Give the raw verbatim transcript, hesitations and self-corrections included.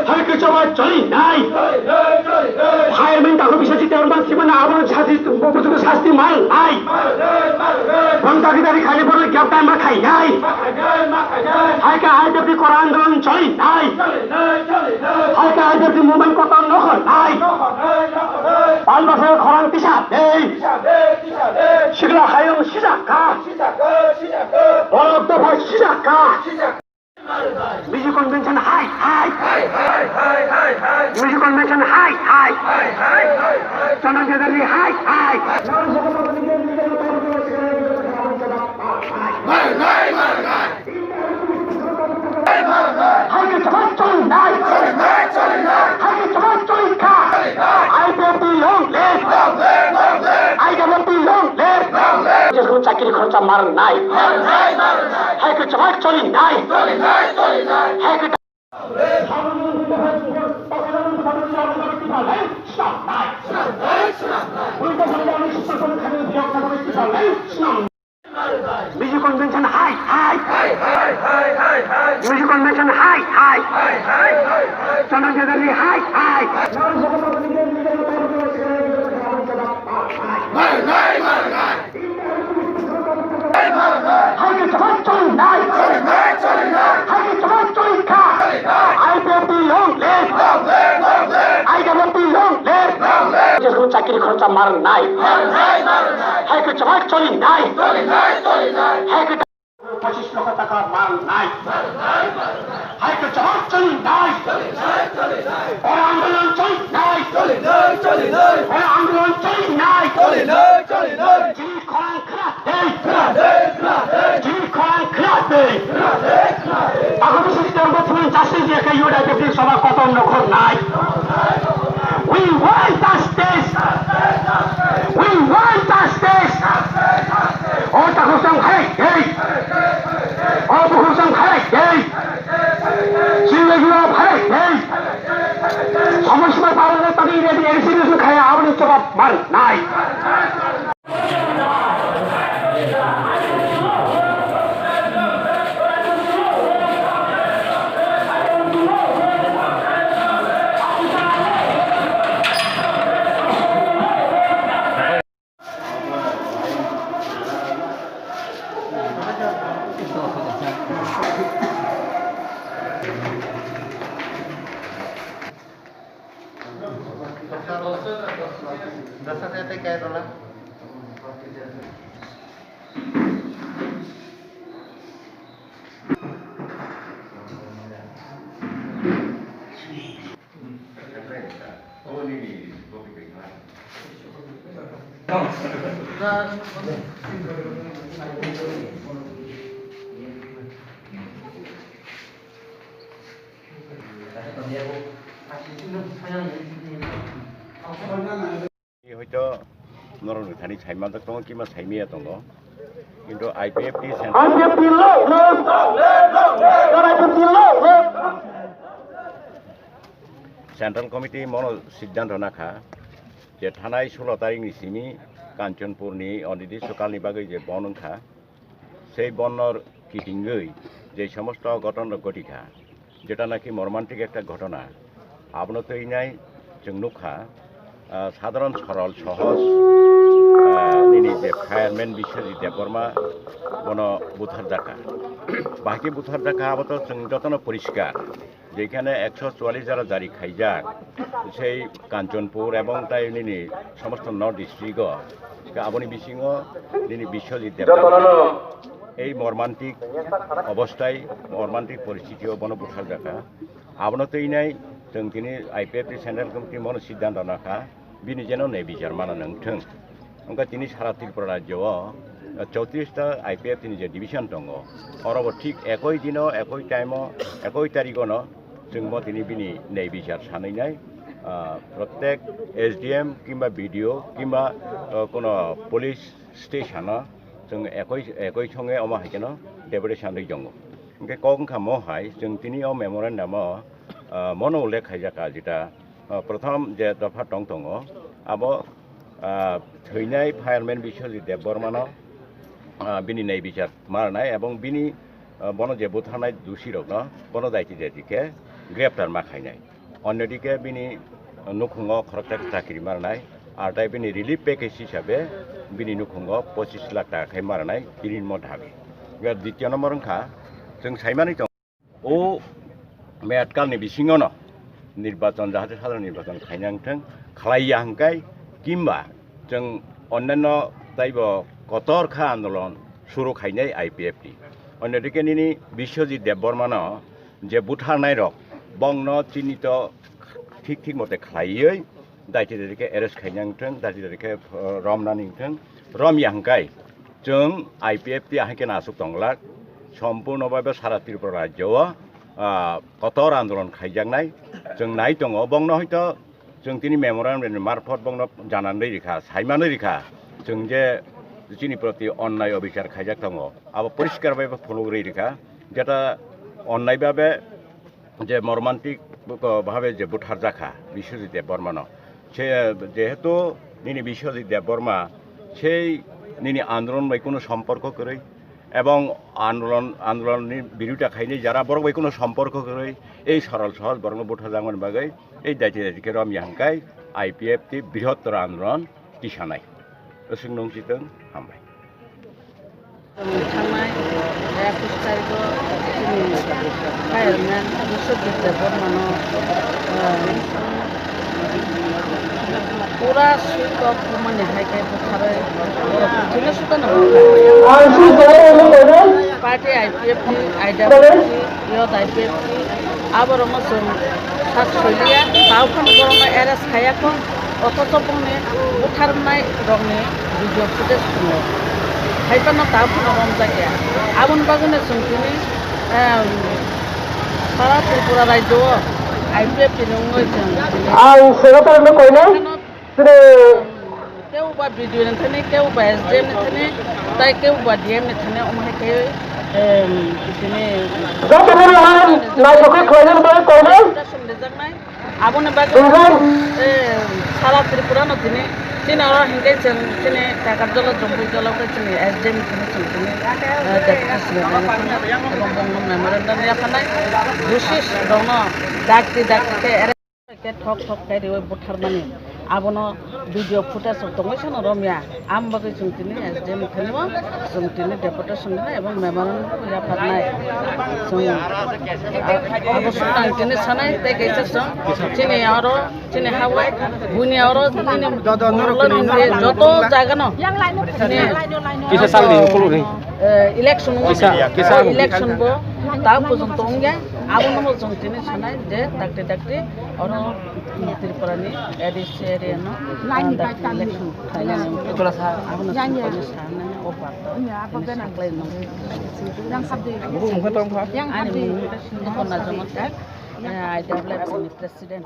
Hai kwchama choli nai. Fireman dago bisa chite orman simana abo sasti, bujugo sasti mal nai. Bang dagi dagi khali porle gyaptai ma khai nai. Hai ka hai tapi koran don choli nai. Hai ka hai tapi movement kotor nokho nai. Pal basa khorang tisa dei. Sikla hayung sisa ka. Borok dopha sisa ka. Music convention hai hai. Music convention hai hai. Chondon Jadari hai hai. Hai ke chama choli nai. Hai ke chama choli kha. I P F T long live. I P F T long live. Jesgo chakiri khorcha mar nai. Hai ke chama choli nai. Hai ke Music convention hai hai. Music convention hai hai. Chondon Jadari hai hai. Hai ke chama choli nai. Hai ke chama choli kha. I P F T long live. I P F T long live. Jesgo chakiri khorcha mar nai. Hai ke chama choli nai. Hai ke pochis lokho taka mar nai. Hai ke chama choli nai. Ora andolon choli nai. Ora andolon choli nai. Chini khorang khra dei. Chini khorang khra dei. Ako bisi tempo phun justice ya kayu da bisi soba kotor nokhor nai. We want justice. We want justice. O tako sang hai dei. O buku sang hai dei. Chini gua hai dei. Somoy somoy parole tadi ready ready sini khaya aboni jawab mar nai. Hoito norokni thani saimanjak tongo, kima saimaya tongo, kintu I P F T central, I P F T long live! I P F T long live! Central Committee mono siddhanto nakha je thanai sulo tarikni simi Kanchanpurni onidi sokalni bagwi je bon wngkha, sei bonno kitingwi je somosto ghotonrok ghotikha, jeta naki mormantik ekta ghotona, abono twi nai chwng nukha, ah, sadharon sorol sohoj, ah, nini je fireman Biswajit Debbarma bono butharjakha. Bahai khe butharjakha, abo to chwng jotono poriskar. Jekhane ekso chwallis jara jari khaijak, sei Kanchanpur ebong tai nini somosto North District o, aboni bisingo nini Biswajit Debbarma ei mormantik obostai, mormantik poristiti o bono butharjakha. Abono twi nai chwng tini I P F T Central Committee mono siddhanto nakha, bini jeno nei bichar mana nang thung. Wngkha tini sara Tripura rajyo o, ah, chowtris ta I P F T ni je division tongo, oro bo thik ekoi dino, ekoi time o, ekoi tarigo no chwng bo tini bini nei bichar sanwi nai, ah, protek S D M kimba B D O kimba, ah, kono police station o chwng ekoi, ekoi songe omo hai kheno deputation rwi tongo. Hwnkhe kok wngkha mo hai chwng tini o memorandum o, ah, mono ullekh khaijak, ah, jeta, ah, prothom je dopha tong tongo, Abo, ah, thwinai fireman Biswajit Debbarmano, ah, bini nai bichar marnai ebong bini, ah, bono je butharnai dusirokno bono daiti daiti khe greptar ma khainai. Onyodike bini nukhungo khoroksa chakri marnai, ar tai bini relief package hisabe bini nukhungo pochis lakh taka khai marnai, bini mo dabi. Ga dityo nombor wngkha, chwng saimani tong. O meyatkalni bisingono nirbachon, jahate sadharon nirbachon khaina wngthwng, khlaiya hwnkhe kimba chwng onnanno taibo kotor kha andolon suru khainai I P F T. Onyodike nini Biswajit Debbarmano je butharnairok bongno chinito thik thik mote khlaiwi daiti daiti khe arrest khaina wngthwng, daiti daiti khe, uh, romnani wngthwng, romya hwnkhe chwng I P F T ahai khe aswk tonglak, sompurno bhabe sara Tripura rajyo o, ah, kotor andolon khaijaknai. Chwng nai tongo, bongno hoito chwng tini memorandum ni marphot bongno jananwi rikha, saimanwi rikha, chwng je chini proti onnai obichar khaijak tongo, abo poriskar bhabe phunugwi rikha, jeta onnai bhabe je mormantik bhabe je butharjakha Biswajit Debbarmano, se jehetu nini Biswajit Debbarma sei nini andolon bai kuno somporko kwrwi ebong andolon, andolonni birodita khainai jara borok bai kuno somporko kwrwi, ei soral sohoj borokno butharjakmani bagwi ei daiti daiti khe romya hwnkhe I P F T brihottor andolon tisanai. Aswk nung chitwng, hambai. Thangnai ekush tarikh o chini fireman Biswajit Debbarmano, ah, pura switch off wngmani hai khe butharwi borok thwino suda no party I P F T, I W F T, Youth I P F T, aborokno chwng sak soiliya, tao phano borokno arrest khaiya kho. Othocho bongni butharnai rokni video footage tongo. Hai phano ta phano romjakya. Aboni bagwino chwng tini, em, sara Tripura rajyo o I P F T ni wngwi chwng tini. Ang sero torokno koinai, tini. Kebo ba B D O ni thani, kebo ba S D M ni thani, tai kebo ba D M ni thani, omo hai khe, em, tini. Joto bini ang naithokwi khlainani bagwi koinai. Aboni bagwi, eh, sara Tripura no tini, chini oro hinkhe chwng chini Kakarjala, Jompuijala khe chini S D M chini chwng tini, eh, deputation rwna thangkha, ebong bongno memorandum yapharnai, dusi rokno dakti dakti khe ere khe thok thok khe riwi butharmani, abono video footage rok tongwi sano romya. Ang bagwi chwng tini S D M thani o, chwng tini deputation rwnai ebong memorandum yapharnai. Chwng, ah, abo swkang tini sanai tei kaisa chwng chini oro, chini ha o, buini oro nini joto jaga no tini, kisa salni ukuluni, eh, election wngwi kisa, kisa election bo ta porjonto wngya, abono bo chwng tini sanai je dakti dakti oro Tripura ni A D C area no, ah, dakti election khlainani wngkha. Etola sa. Abono chwng tini sanani o barta tini saklai no. Ani mung Sundukon Najamon, eh, I W F C ni president.